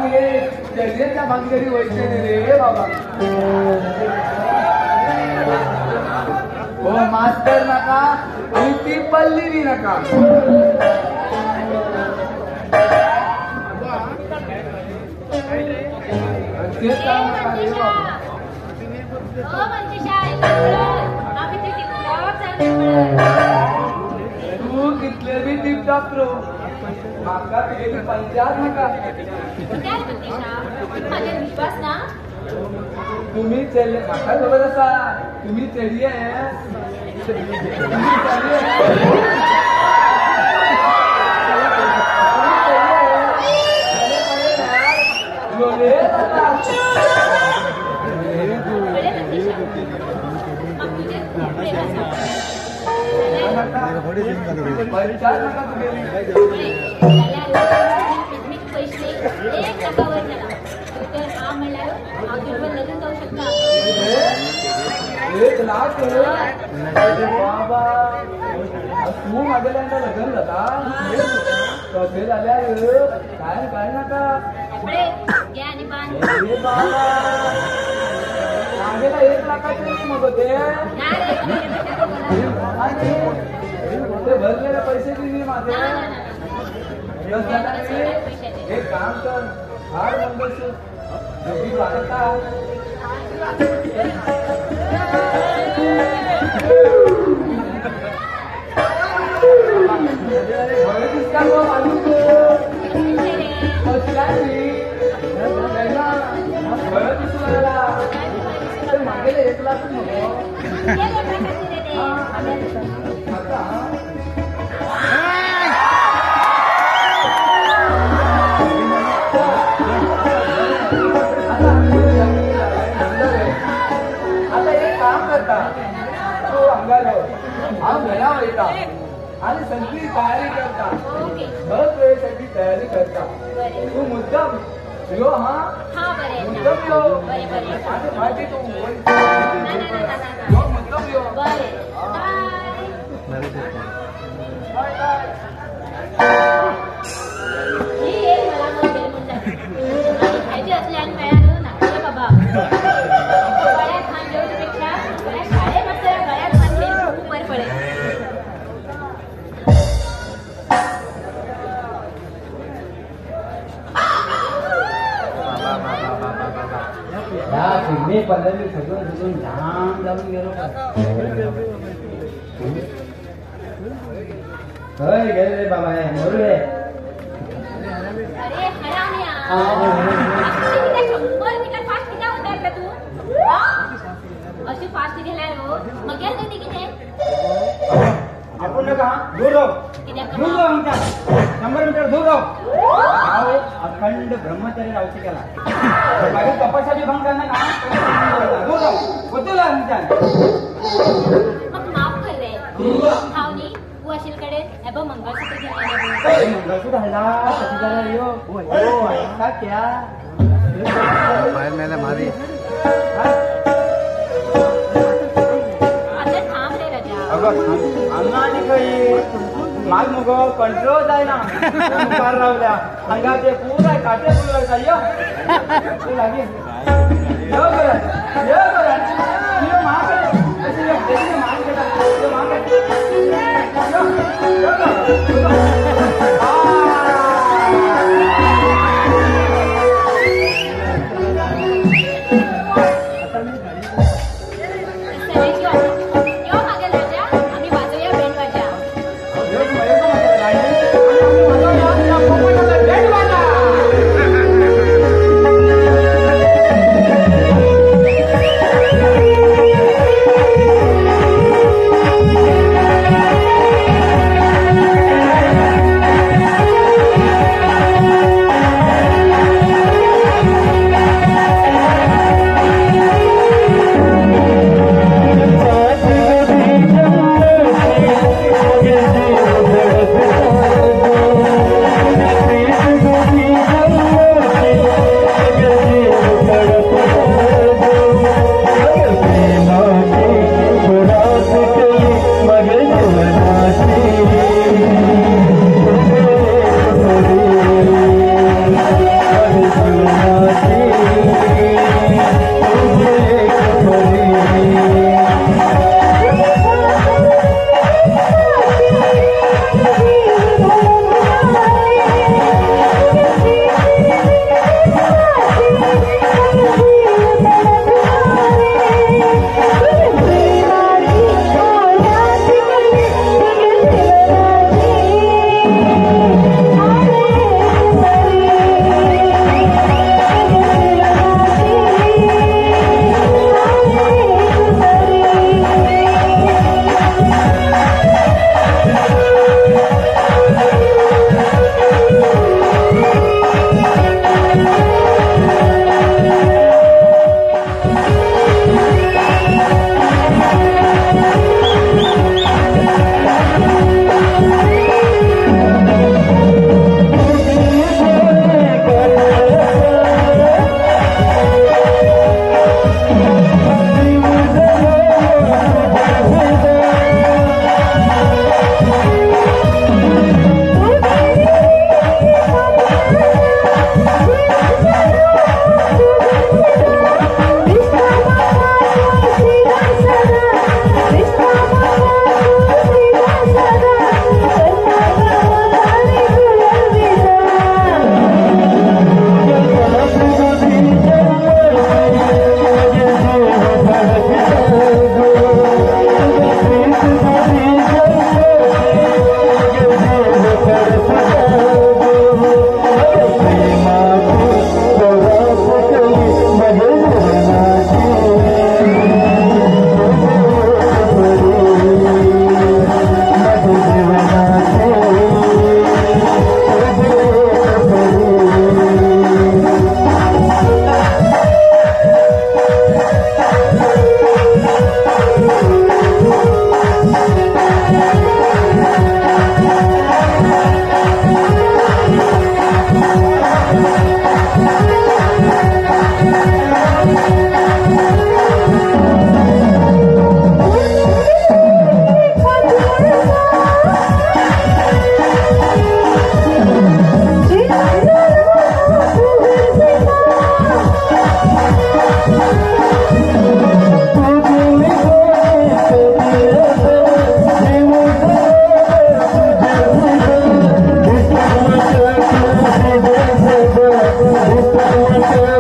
तुगे चेडयेच्या भानगडी वयचे रे बाबा. हो मास्तर नाका आणि ती पल्ली बी नाका. ते काम नाका रे बाबा. तू कितले बी टिपटॉप रो म्हाका तुगेली पंचायत नाका. विश्वास ना तुम्ही चेडले म्हाका खबर आसा तुम्ही चेडये. पैसे एक लाखावर झाला तर हा म्हणल्यार हांव तुजें लग्न जावं शकता. 1 लाख बाबा तूं म्हागेल्या लग्न जाता तशें जाल्यार काय काय नाका. घे आनी बांद. बाबा म्हागेल्या 1 लाखाचे मगो ते आनी ते भरलेले पैसे बी माझे. एक काम कर हार मंगळसूत्र जोगी वागता. बरें दिसता गो मालूम बरें दिसूं लागला. मागेले 1 लाख मगो. आता एक काम करता तू हांगा यो हांव घरा वयता आनी सगळी तयारी करता. बस वेळ सगळी तयारी करता. तू मुद्दाम यो. हा मुद्दाम यो आनी मागीर तूं यो मुद्दाम यो. बाय बाय. मी 15 दिवस सगळं सगळं जाम जाऊन गेलो. हय गेले रे बाबा हे मरू रे. अरे हरामिया 100 मीटर फास्ट किती उतरला तू? अशी फास्ट गेल्यार हो मगेल गती कितें? आपण नका दूर राहू दूर राहू आमच्या 100 मीटर दूर राहू. हांव अखंड ब्रह्मचारी रावचे केला मागीर तपस्या भंग करना ना दूर राहू वतलो आमच्यान. मग माफ कर रे. हांव न्ही तूं आशिल्ले कडेन हे बघ मंगळसूत्र घेवन मंगळसूत्र हाडला तशें जाल्यार यो यो ऐसा क्या भायर मेल्या मारी. आतां थांब रे राजा. हांगा आनी खंय म्हाका मुगो कंट्रोल जायना मुखार रावल्या हांगा ते पुराय काटे फुल वयता. यो तूं लागीं यो बरें यो बरें यो म्हाका अशें यो म्हाका यो म्हाका यो यो Thank you. Thank you.